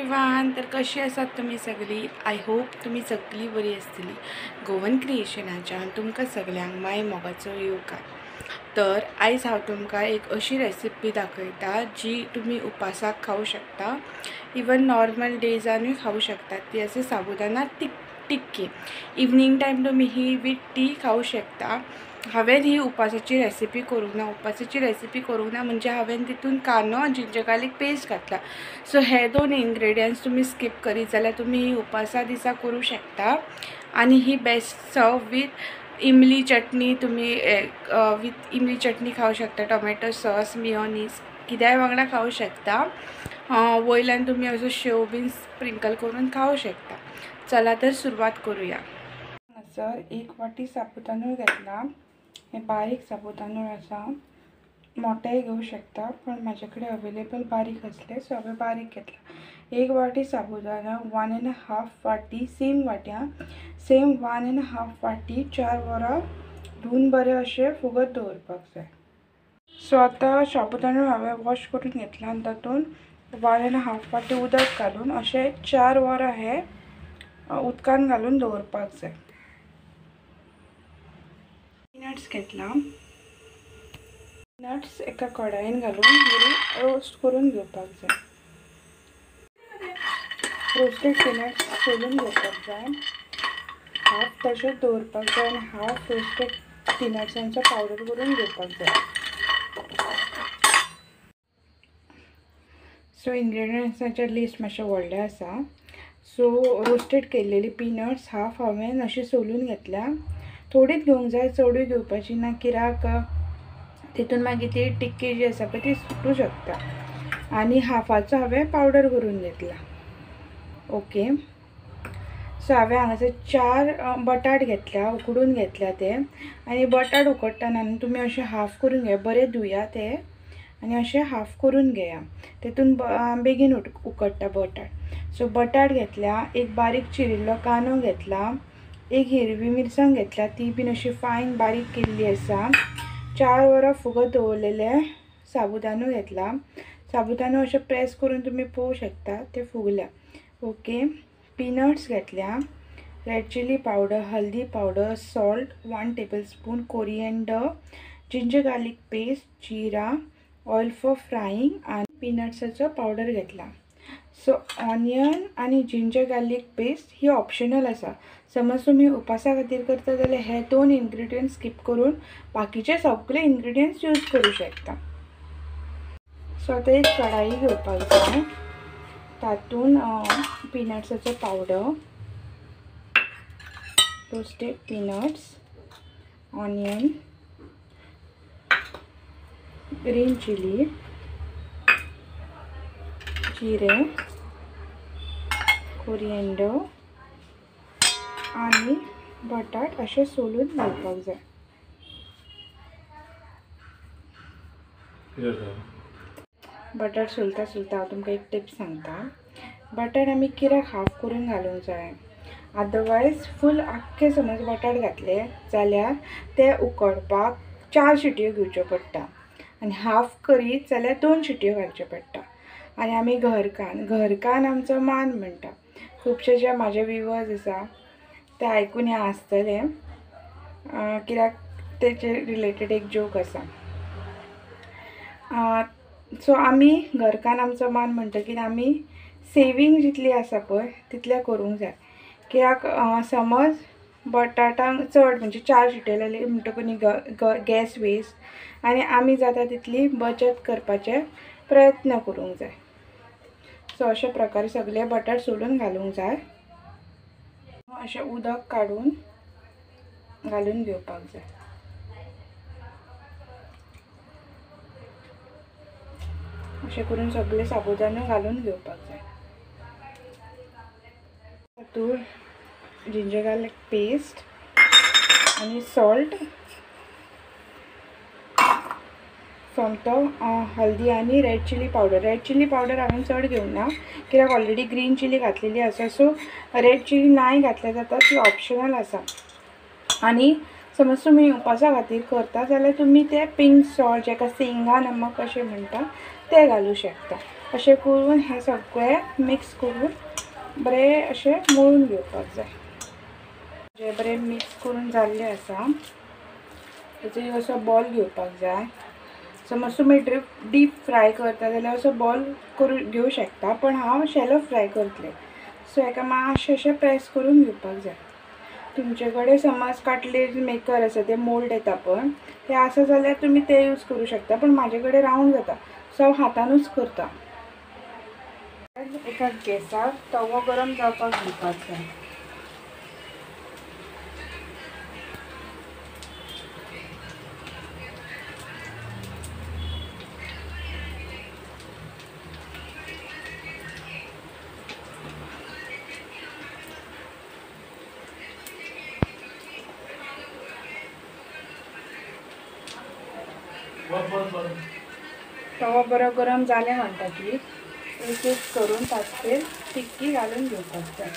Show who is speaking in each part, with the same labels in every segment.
Speaker 1: Everyone, तर कशी आसात तुमी सगळी? I hope तुमी सगळी बरी आसतली। गोवन क्रिएशनाच्यान तुमकां सगळ्यांक my मोगाचो येवकार। तर आयज हांव तुमकां एक अशी रेसिपी दाखयता जी तुमी उपासाक खावं शकता, इवन नॉर्मल डेजानूय खावं शकता। ती आसा साबुदाणा टिक्की। इवनींग टायम तुमी ही विथ टी खावं शकता। हांवें ही उपासाची रेसिपी करूंक ना। उपासाची रेसिपी करूंक ना म्हणजे हांवें तितून कांदो आनी जिंजर गार्लीक पेस्ट घातला। सो हे दोन इन्ग्रेडियंट्स तुमी स्कीप करीत जाल्यार तुमी ही उपासा दिसा करूं शकता। आनी ही बेस्ट सर्व विथ इमली चटणी, तुमी विथ इमली चटणी खावं शकता, टोमॅटो सॉस, मियोनीज कित्याय वांगडा खावं शकता। वयल्यान तुमी असो शेव बीन स्प्रिंकल करून खावं शकता। चला तर सुरवात करूया। हांगासर एक वाटी साबुतांदूळ घेतला। हे बारीक साबुतांदूळ आसा, मोठेय घेवं शकता पण म्हाजे कडेन अवेलेबल बारीक आसले सो हांवें बारीक घेतला। एक वाटी साबुदाणा, 1.5 वाटी सेम वाट्यां, सेम 1.5 वाटी 4 वरां धुवन बरें अशें फुगत दवरपाक जाय। सो आतां साबुतांदूळ हांवें वॉश करून घेतला आनी तातूंत 1.5 वाटी उदक घालून अशें 4 वरां हे उदकान घालून दवरपाक जाय। पीनट्स घेतला। पीनट्स एका कढायेन घालून बरी रोस्ट करून घेवपाक जाय। रोस्टेड पीनट्स सोलून घेवपाक जाय। हाफ तशेंच दवरपाक जाय आनी हाफ रोस्टेड पीनट्सांचो पावडर करून घेवपाक जाय। सो इन्ग्रेडियंट्सांचे लिस्ट मातशें व्हडलें आसा। सो रोस्टेड केल्लेली पीनट्स हाफ हांवें अशी सोलून घेतल्या। थोडीच घेवंक जाय, चडूय घेवपाची ना कित्याक तितून मागीर ती टिक्की जी आसा पळय ती सुटूं शकता। आनी हाफाचो हांवें पावडर करून घेतला। ओके, सो हांवें हांगासर 4 बटाट घेतल्या, उकडून घेतल्या ते। आनी बटाट उकडटना न्हू तुमी अशें हाफ करून घेया, बरें धुया ते आनी अशें हाफ करून घेया, तितून बेगीन उकडटा बटाट। सो बटाट घेतल्या, एक बारीक चिरिल्लो कांदो घेतला, एक हिरवी मिरसांग घेतल्या, ती बीन अशी फायन बारीक केल्ली आसा। 4 वरां फुगत दवरलेले साबुदाणो घेतला। साबुदाणो अशें प्रेस करून तुमी पळोवंक शकता ते फुगल्या। ओके, पीनट्स घेतल्या, रेड चिली पावडर, हल्दी powder, salt 1 tablespoon, coriander, ginger garlic paste, jeera, oil for frying आनी पीनट्साचो पावडर घेतला। सो ऑनियन आनी जिंजर गार्लीक पेस्ट ही ऑप्शनल आसा। समज तुमी उपासा खातीर करता जाल्यार हे 2 इन्ग्रेडियंट्स स्कीप करून बाकीचे सगळे इन्ग्रेडियंट्स यूज करूं शकता। सो आतां एक कढाई घेवपाक जाय, तातूंत पीनट्साचो powder, roasted peanuts, onion, green chilli, जिरें, कोरिएंडर आनी बटाट अशें सोलून घालपाक जाय। बटाट सोलता सोलता हांव तुमकां एक टिप सांगता। बटाट आमी कित्याक हाफ करून घालूंक जाय, अदरवायज फूल आख्खे समज बटाट घातले जाल्यार ते उकडपाक 4 शिटयो घेवच्यो पडटा आनी हाफ करीत जाल्यार 2 शिटयो घालच्यो पडटा। आनी आमी घरकान्न आमचो मान म्हणटा। खुबशे जे म्हाजे व्युवर्स आसा ते आयकून हें आसतलें कित्याक तेचे रिलेटेड एक जोक आसा। सो आमी घरकान्न आमचो मान म्हणटकीर आमी सेवींग जितली आसा पळय तितलें करूंक जाय। कित्याक समज बटाटांक चड म्हणजे 4 शिट्यो जाली म्हणटकूच न्ही गॅस वेस्ट, आनी आमी जाता तितली बचत करपाचे प्रयत्न करूंक जाय। सो अशा प्रकारे सगळे बटाट सोलून घालूंक जाय। अशें उदक काडून घालून घेवपाक जाय। अशें करून सगळे साबुदाणो घालून घेवपाक जाय। तातूंत जिंजर गार्लीक पेस्ट आनी सॉल्ट, सोमतो हल्दी आनी red chilli powder. Red chilli powder हांवें चड घेवंक ना कित्याक ऑलरेडी ग्रीन चिली घातलेली आसा। सो रेड चिली नाय घातल्यार जाता, ती ऑप्शनल आसा। आनी समज तुमी उपासा खातीर करता जाल्यार तुमी ते पिंक सॉल्ट, जाका सेंगा नमक अशें म्हणटा, ते घालूं शकता। अशें करून हें सगळें मिक्स करून बरें अशें मळून घेवपाक जाय। जे बरें मिक्स करून जाल्लें आसा तेचो एक असो बॉल घेवपाक जाय। समज तुमी डीप फ्राय करता जाल्यार असो बॉल करून घेवं शकता, पण हांव शॅलो फ्राय करतलें। सो हेका मातशें अशें प्रेस करून घेवपाक जाय। तुमचे कडेन समज कटलेट मेकर आसा ते मोल्ड येता पण ते आसा जाल्यार तुमी ते यूज करूं शकता, पण म्हाजे कडेन रावंड जाता सो हांव हातानूच करता। एका गॅसार तवो गरम जावपाक दिवपाक जाय। तवो बरो गरम जालें म्हणटकीर एक एक करून ताचेर टिक्की घालून घेवपाक जाय।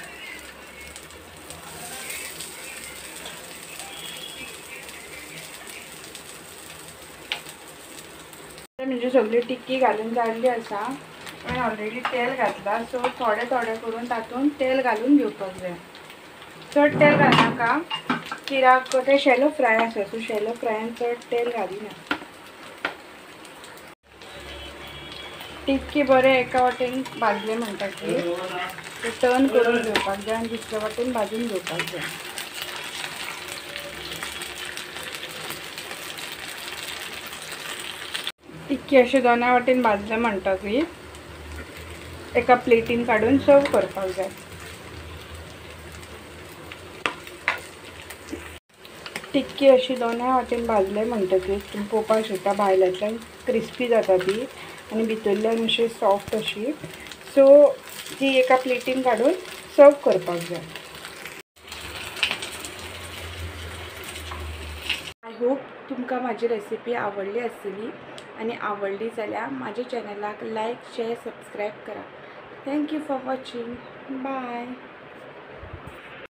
Speaker 1: म्हणजे सगळी टिक्की घालून जाल्ली आसा हांवें ऑलरेडी तेल घातलां, सो थोडें थोडें करून तातूंत तेल घालून घेवपाक जाय। चड तेल घालनाका कित्याक तें शॅलो फ्राय आसा, सो शॅलो फ्रायान चड तेल घालिना। टिक्की बरें एका वाटेन भाजलें म्हणटकीर ते टर्न करून घेवपाक जाय आनी दुसऱ्या वाटेन भाजून घेवपाक जाय। टिक्की अशें दोनाय वाटेन भाजलें म्हणटकीर एका प्लेटीन काडून सर्व करपाक जाय। टिक्की अशी दोनाय वाटेन भाजलें म्हणटकीर तुमी पळोवपाक शकता भायल्यांतल्यान क्रिस्पी जाता ती आनी भितरल्यान अशी सॉफ्ट अशी। सो ती एका प्लेटीन काडून सर्व करपाक जाय। I hope तुमकां म्हाजी रेसिपी आवडली आसतली आनी आवडली जाल्यार म्हाज्या चॅनलाक लायक, शेअर, सबस्क्रायब करा। Thank you for watching. Bye.